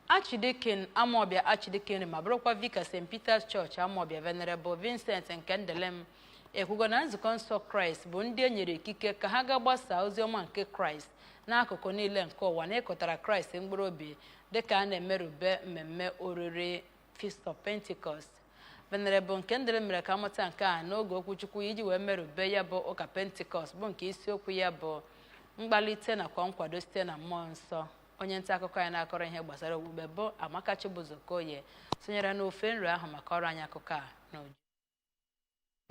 Archdeacon Amawbia Archdeaconry ma bụrụkwa Vicar St. Peter's Church, Amawbia, Venerable Vincent Nkendelem, ekwugo na Nzukọ Nsọ Kraịst bụ ndị e nyere ikike ka ha gaa gbasaa ozi ọma nke Kraịst n'akụkụ niile nke ụwa na ịkụtara Kraịst mkpụrụ obi dịka a na-emerube mmemme oriri Feast of Pentecost. Venerable Nkendelem mere ka amata nke a n'oge okwuchukwu iji wee merube ya bụ ụka Pentecost, bụ nke isiokwu ya bụ mkpalite nakwa nkwado site na Mmụọ Nsọ. Onye nta akụkọ anyị na-akọrọ ihe gbasara okpukpe bụ Amaka Chibuzo Okoye sonyere n'ofe nri ahụ maka ọrụ anyị akụkọ a n'uju.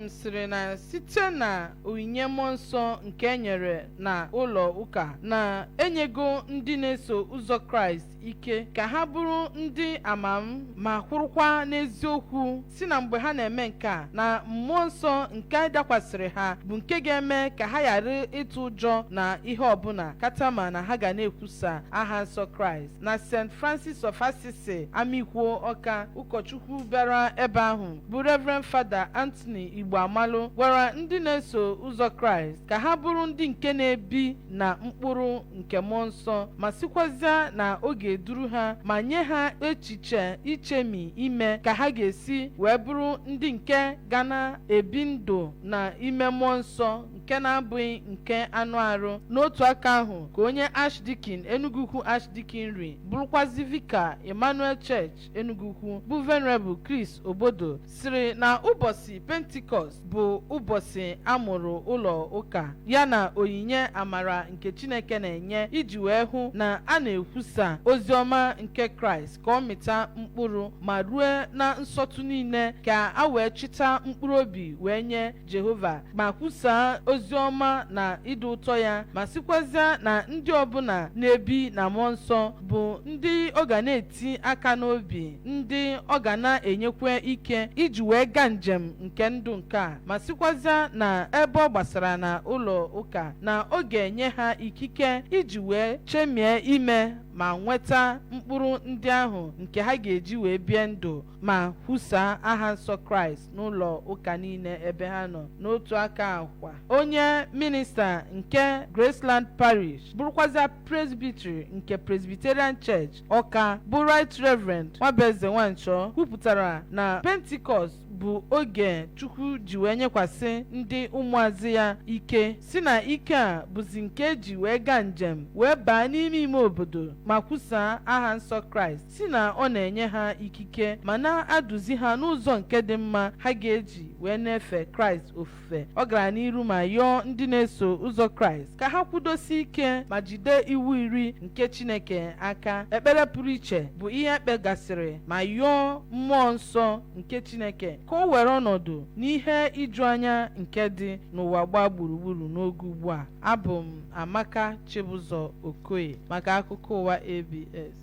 M sịrị na site na onyinye Mmụọ Nsọ nke e nyere na ụlọ ụka na enyego ndị na-eso ụzọ Kraịst ike ka ha bụrụ ndị ama m ma kwụrụkwa n'eziokwu, si na mgbe ha na-eme nke a, na Mmụọ Nsọ nke dakwasịrị ha bụ nke ga-eme ka ha ghara ịtụ ụjọ na ihe ọbụla katama na ha ga na-ekwusa aha nsọ Kraịst. Na St. Francis of Assisi, Amikwo, Ọka, ụkọchukwu bịara ebe ahụ bụ Reverend Father Anthony Igbo Amalụ gwara ndị na-eso ụzọ Kraịst ka ha bụrụ ndị nke na-ebi na mkpụrụ nke Mmụọ Nsọ, ma sikwazịa na ọ ga-eduru ha ma nye ha echiche ichemi ime ka ha ga-esi wee bụrụ ndị nke ga na-ebi ndụ na ime Mmụọ Nsọ nke na-abụghị nke anụ arụ. N'otu aka ahụ ka onye Archdeacon Enugu Archdeaconry, bụrụkwazi Vicar Emmanuel Church, Enugu Ukwu, bụ Venerable Chris Obodo, sịrị na ụbọchị Pentikọst bụ ụbọchị amụrụ ụlọ ụka, ya na onyinye amara nke Chineke na-enye iji wee hụ na a na-ekwusa ozi ọma nke Kraịst ka ọ mịta mkpụrụ ma rue na nsọtụ niile, ka a wee chịta mkpụrụ obi wee nye Jehova ma kwusaa ozi ọma na ịdị ụtọ ya, ma sịkwazịa na ndị ọbụla na-ebi na Mmụọ Nsọ bụ ndị ọ ga na-eti aka n'obi, ndị ọ ga na-enyekwa ike iji wee gaa njem nke ndụ nke a, ma sịkwazịa na ebe ọ gbasara na ụlọ ụka, na ọ ga-enye ha ikike iji wee chemie ime ma nweta mkpụrụ ndị ahụ nke ha ga-eji wee bie ndụ ma kwusaa aha nsọ Kraịst n'ụlọ ụka niile ebe ha nọ. N'otu aka akwa, onye minista nke Graceland Parish, bụrụkwazịa presbytery nke Presbyterian Church, Ọka, bụ Right Reverend Nwabeze Nwanchọ, kwupụtara na Pentikọst bụ oge Chukwu ji wee nyekwasị ndị ụmụazị ya ike, si na ike a bụzi nke eji wee gaa njem wee baa n'ime ime obodo ma kwusaa aha nsọ Kraịst, si na ọ na-enye ha ikike ma na-aduzi ha n'ụzọ nke dị mma ha ga-eji wee na-efe Kraịst ofufe. Ọ gara n'iru ma yọọ ndị na-eso ụzọ Kraịst ka ha kwudosie ike ma jide iwu iri nke Chineke aka. Ekpere pụrụ iche bụ ihe ekpegasịrị ma yọọ Mmụọ Nsọ nke Chineke ka o were ọnọdụ n'ihe iju anya nke dị n'ụwa gbaa gburugburu n'oge ugbu a. Abụ m Amaka Chibụzọ Okoye maka akụkọ ụwa ABS.